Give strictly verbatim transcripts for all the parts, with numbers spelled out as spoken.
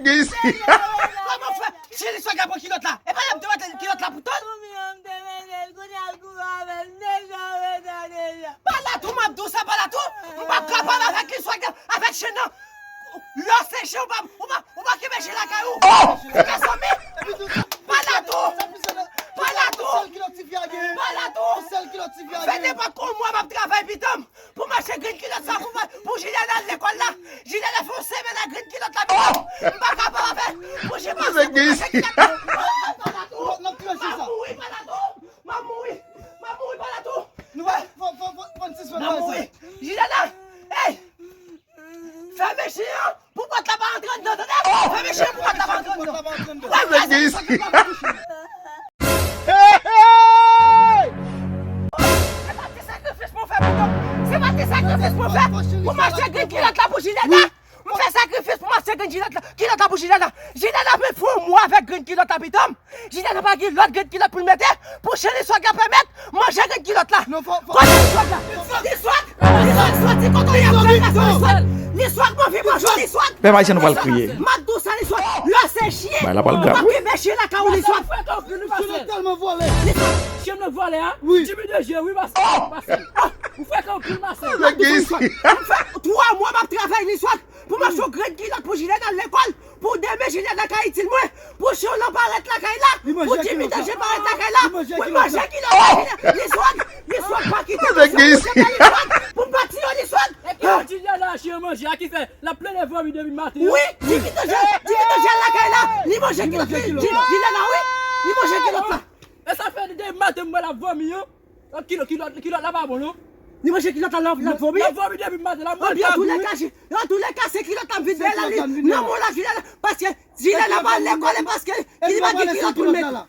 Kòman fè? Chili swa ka pran kilòt la. E pa l ap te mete kilòt la pou tòl. Palatou, m ap di w sa, Palatou. M p ap kapab avèk li swa avèk chen nan. Lè w se chen, ou pa, ou pa, ou pa kenbe chen lakay ou. Mezanmi. Palatou. Palatou. Palatou. Fè nenpòt kon mwa m ap travay, pitanm. Pou m achte grenn kilòt sa pou, pou Jilèna al lekòl la. Jilèna fè yon semèn ak grenn kilòt la, pitanm. M pa kapab avè. Pou Jilèna, pou m achte kilòt la. Palatou. M ap mouri, Palatou. M ap mouri. M ap mouri, Palatou. M ap mouri. Jilèna. Ey! Fèmen chen an pou pòt la pa antre anndan, tande? Fèmen chen an pou pòt la pa antre anndan. Wè, wè, se sa ki pa touche. Se pa ti sakrifis pou m fè pou nou. Se pa ti sakrifis pou m fè pou m achte grenn kilòt la pou Jilèna. M fè sakrifis pou m achte grenn kilòt la, kilòt la pou Jilèna. Jilèna ap fè yon mwa avèk grenn kilòt la, pitanm. Jilèna pa gen lòt grenn kilòt pou l mete, pou chen li swa ka pèmèt manje grenn kilòt la. Kote li swa la? Li swa, li swa, soti kote w ye, frè, li swa. Li swa, mwen vin manje, li swa. Pèp Ayisyen, nou pral kriye. M ap di w sa, li swa. Lè se chen. Bay la pral grav, wi. Kenbe chen lakay ou, li swa. Chen nan tèlman vòlè. Li swa. Chen nan vòlè a? Wi. Jimmy Danger, wi, pastè. Pastè. Ou frekan anpil, pastè. M ap di w sa, li swa. M fè twa mwa m ap travay, li swa. Pou m achte yon grenn kilòt pou Jilèna al lekòl, pou demen Jilèna ka itil mwen, pou chen w lan parèt lakay la, pou Jimmy Danger parèt lakay la, pou l manje kilòt la, Jilèna, li swa, li swa pa kite manje pou m pa tiye w, li swa. E kilòt Jilèna achte manje a ki fè l ap plenn vomi depi maten an? Wi, Jimmy Danger, Jimmy Danger lakay la, li manje kilòt, Jilèna, wi, li manje kilòt la. E sa fè depi maten m wè l ap vomi an. Kilòt, kilòt, kilòt la pa bon, non? Li manje kilòt la, l ap vomi. L ap vomi depi maten, l ap manje. Antoulèka, antoulèka, se kilòt la m vin veye la, li nan men w la, kilòt la. Paske Jilèna pa al lekòl, e paske li pa gen kilòt pou l mete.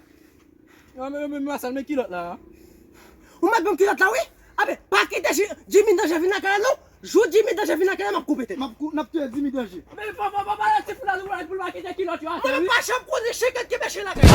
Mwen menm, mwen menm, Marcel, men kilòt la. Ou mèt ban m kilòt la, wi. Abe, pa kite Jimmy Danger vin lakay la, non. Jou Jimmy Danger vin lakay la, m ap koupe tèt. M ap kou-, n ap touye Jimmy Danger. Men fò, fò, fò, fò, ti fou la, nou wè pou l pa kite kilòt yo atè, wi. Mwen pa janm konnen chen ki kenbe chen lakay.